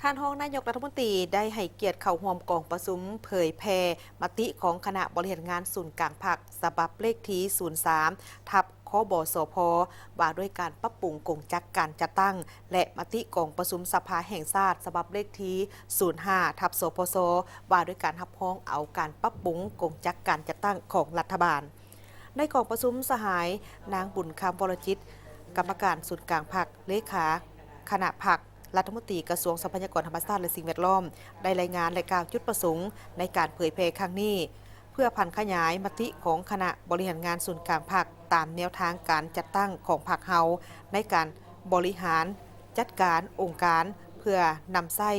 ທ່ານຮອງນາຍົກລັດຖະມົນຕີໄດ້ໃຫ້ກຽດເຂົ້າຮ່ວມກອງປະຊຸມເຜີຍແຜ່ມະຕິຂອງຄະນະບໍລິຫານງານສູນກາງພັກ ສະບັບເລກທີສູນສາມ ທັບ ຄບສພ ວ່າດ້ວຍການປັບປຸງກົງຈັກການຈັດຕັ້ງ ແລະ ມະຕິກອງປະຊຸມສະພາແຫ່ງຊາດ ສະບັບເລກທີສູນຫ້າ ທັບ ສພຊ ວ່າດ້ວຍການຮັບຮອງເອົາການປັບປຸງກົງຈັກການຈັດຕັ້ງຂອງລັດຖະບານ. ໃນກອງປະຊຸມ ສະຫາຍ ນາງ ບຸນຄຳ ວໍລະຈິດ ກຳມະການສູນກາງພັກ, ເລຂາຄະນະພັກ, ລັດຖະມົນຕີກະຊວງຊັບພະຍາກອນທຳມະຊາດ ແລະ ສິ່ງແວດລ້ອມ ໄດ້ລາຍງານ ແລະ ກ່າວຈຸດປະສົງໃນການເຜີຍແຜ່ຄັ້ງນີ້ ເພື່ອຜັນຂະຫຍາຍມະຕິຂອງຄະນະບໍລິຫານງານສູນກາງພັກ ຕາມແນວທາງການຈັດຕັ້ງຂອງພັກເຮົາ ໃນການບໍລິຫານຈັດການອົງການ ເພື່ອນຳໃຊ້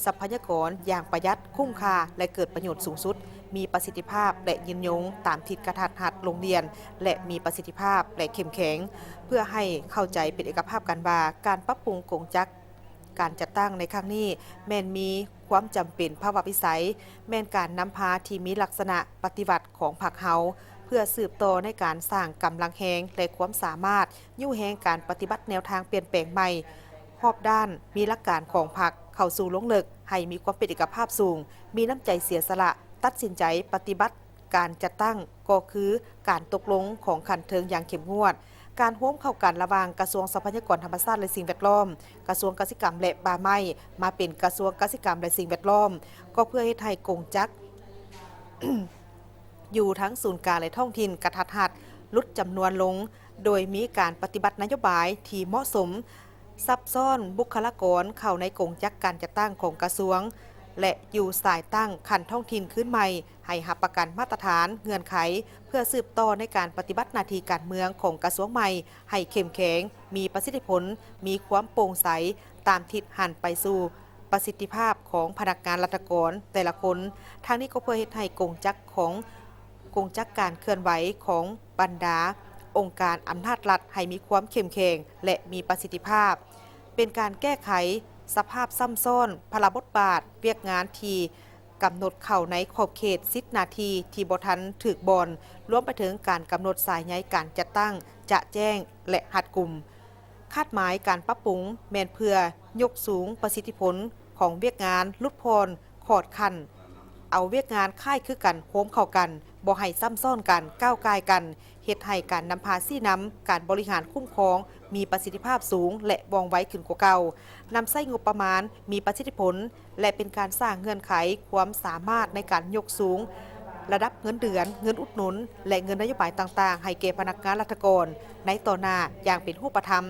ຊັບພະຍາກອນຢ່າງປະຢັດ, ຄຸ້ມຄ່າ ແລະ ເກີດປະໂຫຍດສູງສຸດ, ມີປະສິດທິພາບ ແລະ ຍືນຍົງຕາມທິດກະທັດຮັດລົງລຽນ ແລະ ມີປະສິດທິພາບ ແລະ ເຂັ້ມແຂງ, ເພື່ອໃຫ້ເຂົ້າໃຈເປັນເອກະພາບກັນວ່າ ການປັບປຸງກົງຈັກການຈັດຕັ້ງໃນຄັ້ງນີ້ ແມ່ນມີຄວາມຈຳເປັນພາວະວິໄສ, ແມ່ນການນຳພາທີ່ມີລັກສະນະປະຕິວັດຂອງພັກເຮົາ ເພື່ອສືບຕໍ່ໃນການສ້າງກຳລັງແຮງ ແລະ ຄວາມສາມາດ ຍູ້ແຮງການປະຕິບັດແນວທາງປ່ຽນແປງໃໝ່ຮອບດ້ານ, ມີຫຼັກການຂອງພັກເຂົ້າສູ່ລົງເລິກ ໃຫ້ມີຄວາມເປັນເອກະພາບສູງ, ມີນ້ຳໃຈເສຍສະຫຼະ, ຕັດສິນໃຈປະຕິບັດການຈັດຕັ້ງ ກໍຄືການຕົກລົງຂອງຂັ້ນເທິງຢ່າງເຂັ້ມງວດ, ການໂຮມເຂົ້າກັນລະຫວ່າງກະຊວງຊັບພະຍາກອນທຳມະຊາດ ແລະ ສິ່ງແວດລ້ອມ, ກະຊວງກະສິກຳ ແລະ ປ່າໄມ້ ມາເປັນກະຊວງກະສິກຳ ແລະ ສິ່ງແວດລ້ອມ ກໍເພື່ອເຮັດໃຫ້ກົງຈັກ ຢູ່ທັງສູນກາງ ແລະ ທ້ອງຖິ່ນກະທັດຮັດ, ຫຼຸດຈຳນວນລົງ, ໂດຍມີການປະຕິບັດນະໂຍບາຍທີ່ເໝາະສົມ, ຊັບຊ້ອນບຸກຄະລາກອນເຂົ້າໃນກົງຈັກການຈັດຕັ້ງຂອງກະຊວງ ແລະ ຢູ່ສາຍຕັ້ງຂັ້ນທ້ອງຖິ່ນຄືນໃໝ່ ໃຫ້ຮັບປະກັນມາດຕະຖານເງື່ອນໄຂ ເພື່ອສືບຕໍ່ໃນການປະຕິບັດໜ້າທີ່ການເມືອງຂອງກະຊວງໃໝ່ໃຫ້ເຂັ້ມແຂງ, ມີປະສິດທິຜົນ, ມີຄວາມໂປ່ງໃສ, ຕາມທິດຫັນໄປສູ່ປະສິດທິພາບຂອງພະນັກງານລັດຖະກອນແຕ່ລະຄົນ. ທາງນີ້ກໍເພື່ອເຮັດໃຫ້ກົງຈັກຂອງ ກົງຈັກການເຄື່ອນໄຫວຂອງບັນດາອົງການອຳນາດລັດໃຫ້ມີຄວາມເຂັ້ມແຂງ ແລະ ມີປະສິດທິພາບ, ເປັນການແກ້ໄຂສະພາບຊ້ຳຊ້ອນພາລະບົດບາດວຽກງານທີ່ກຳນົດເຂົ້າໃນຂອບເຂດສິດໜ້າທີ່ທີ່ບໍ່ທັນຖືກບ່ອນ, ລວມໄປເຖິງການກຳນົດສາຍໃຍການຈັດຕັ້ງຈະແຈ້ງ ແລະ ຮັດກຸມ. ຄາດໝາຍການປັບປຸງແມ່ນເພື່ອຍົກສູງປະສິດທິຜົນຂອງວຽກງານ, ຫຼຸດຜ່ອນຂອດຂັ້ນ ເອົາວຽກງານຄ້າຍຄືກັນໂຮມເຂົ້າກັນ, ບໍ່ໃຫ້ຊ້ຳຊ້ອນກັນ, ກ້າວກ່າຍກັນ, ເຮັດໃຫ້ການນຳພາຊີ້ນຳ, ການບໍລິຫານຄຸ້ມຄອງ ມີປະສິດທິພາບສູງ ແລະ ວ່ອງໄວຂຶ້ນກວ່າເກົ່າ, ນຳໃຊ້ງົບປະມານມີປະສິດທິຜົນ ແລະ ເປັນການສ້າງເງື່ອນໄຂຄວາມສາມາດໃນການຍົກສູງລະດັບເງິນເດືອນ, ເງິນອຸດໜູນ ແລະ ເງິນນະໂຍບາຍຕ່າງໆ ໃຫ້ແກ່ພະນັກງານລັດຖະກອນໃນຕໍ່ໜ້າຢ່າງເປັນຮູບປະທຳ,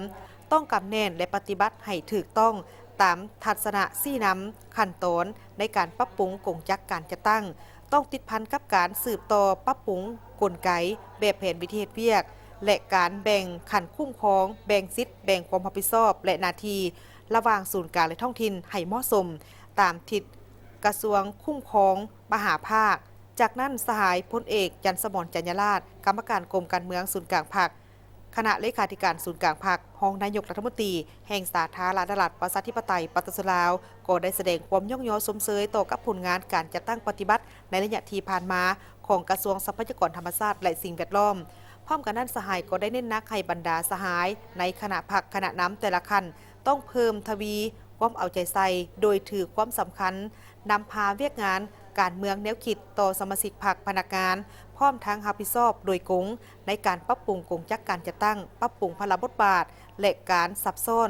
ຕ້ອງກຳແໜ້ນ ແລະ ປະຕິບັດໃຫ້ຖືກຕ້ອງຕາມທັດສະນະຊີ້ນຳຂັ້ນຕອນໃນການປັບປຸງກົງຈັກການຈັດຕັ້ງ, ຕ້ອງຕິດພັນກັບການສືບຕໍ່ປັບປຸງກົນໄກແບບແຜນວິທີເຮັດວຽກ ແລະ ການແບ່ງຂັ້ນຄຸ້ມຄອງ, ແບ່ງສິດ, ແບ່ງຄວາມຮັບຜິດຊອບ ແລະ ໜ້າທີ່ ລະຫວ່າງສູນກາງ ແລະ ທ້ອງຖິ່ນໃຫ້ເໝາະສົມຕາມທິດກະຊວງຄຸ້ມຄອງມະຫາພາກ. ຈາກນັ້ນ ສະຫາຍ ພົນເອກ ຈັນສະໝອນ ຈັນຍາລາດ ກຳມະການກົມການເມືອງສູນກາງພັກ, ຄະນະເລຂາທິການສູນກາງພັກ, ຮອງນາຍົກລັດຖະມົນຕີແຫ່ງສາທາລະນະລັດ ປະຊາທິປະໄຕ ປະຊາຊົນລາວ ກໍໄດ້ສະແດງຄວາມຍ້ອງຍໍຊົມເຊີຍຕໍ່ກັບຜົນງານການຈັດຕັ້ງປະຕິບັດໃນໄລຍະທີ່ຜ່ານມາຂອງກະຊວງຊັບພະຍາກອນທຳມະຊາດ ແລະ ສິ່ງແວດລ້ອມ. ພ້ອມກັນນັ້ນ ສະຫາຍກໍໄດ້ເນັ້ນໜັກໃຫ້ບັນດາສະຫາຍໃນຄະນະພັກ, ຄະນະນຳແຕ່ລະຂັ້ນ ຕ້ອງເພີ່ມທະວີຄວາມເອົາໃຈໃສ່ ໂດຍຖືຄວາມສຳຄັນນຳພາວຽກງານການເມືອງແນວຄິດຕໍ່ສະມາຊິກພັກ, ພະນັກງານ, ພ້ອມທັງຮັບຜິດຊອບໂດຍກົງໃນການປັບປຸງກົງຈັກການຈັດຕັ້ງ, ປັບປຸງພາລະບົດບາດ ແລະ ການຊັບຊ້ອນ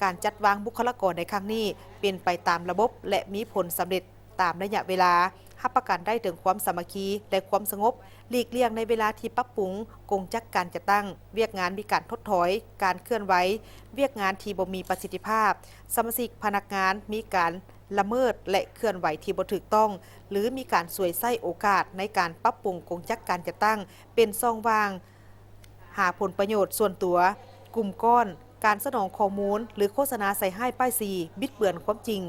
ການຈັດວາງບຸກຄະລາກອນໃນຄັ້ງນີ້ເປັນໄປຕາມລະບົບ ແລະ ມີຜົນສຳເລັດຕາມໄລຍະເວລາ, ຮັບປະກັນໄດ້ເຖິງຄວາມສາມັກຄີ ແລະ ຄວາມສະຫງົບ, ຫຼີກລ່ຽງໃນເວລາທີ່ປັບປຸງກົງຈັກການຈັດຕັ້ງ, ວຽກງານມີການທົດຖອຍ, ການເຄື່ອນໄຫວວຽກງານທີ່ບໍ່ມີປະສິດທິພາບ, ສະມາຊິກພະນັກງານມີການ ລະເມີດ ແລະ ເຄື່ອນໄຫວທີ່ບໍ່ຖືກຕ້ອງ ຫຼື ມີການສວຍໃຊ້ໂອກາດໃນການປັບປຸງກົງຈັກການຈັດຕັ້ງ ເປັນຊ່ອງວ່າງຫາຜົນປະໂຫຍດສ່ວນຕົວ, ກຸ່ມກ້ອນ, ການສະໜອງຂໍ້ມູນ ຫຼື ໂຄສະນາໃສ່ຮ້າຍປ້າຍສີ, ບິດເບືອນຄວາມຈິງ,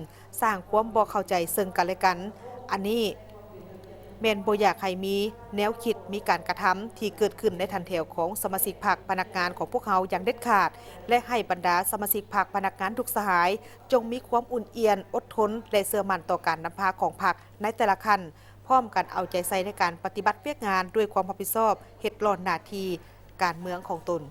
ສ້າງຄວາມບໍ່ເຂົ້າໃຈເຊິ່ງກັນແລະກັນ. ອັນນີ້ ແມ່ນບໍ່ຢາກໃຫ້ມີແນວຄິດ, ມີການກະທຳທີ່ເກີດຂຶ້ນໃນຖັນແຖວຂອງສະມາຊິກພັກ, ພະນັກງານຂອງພວກເຮົາຢ່າງເດັດຂາດ ແລະ ໃຫ້ບັນດາສະມາຊິກພັກ, ພະນັກງານທຸກສະຫາຍ ຈົ່ງມີຄວາມອຸ່ນອຽນ, ອົດທົນ ແລະ ເຊື່ອໝັ້ນຕໍ່ການນຳພາຂອງພັກໃນແຕ່ລະຂັ້ນ, ພ້ອມກັນເອົາໃຈໃສ່ໃນການປະຕິບັດວຽກງານດ້ວຍຄວາມຮັບຜິດຊອບ, ເຮັດລ້ອນໜ້າທີ່ການເມືອງຂອງຕົນ.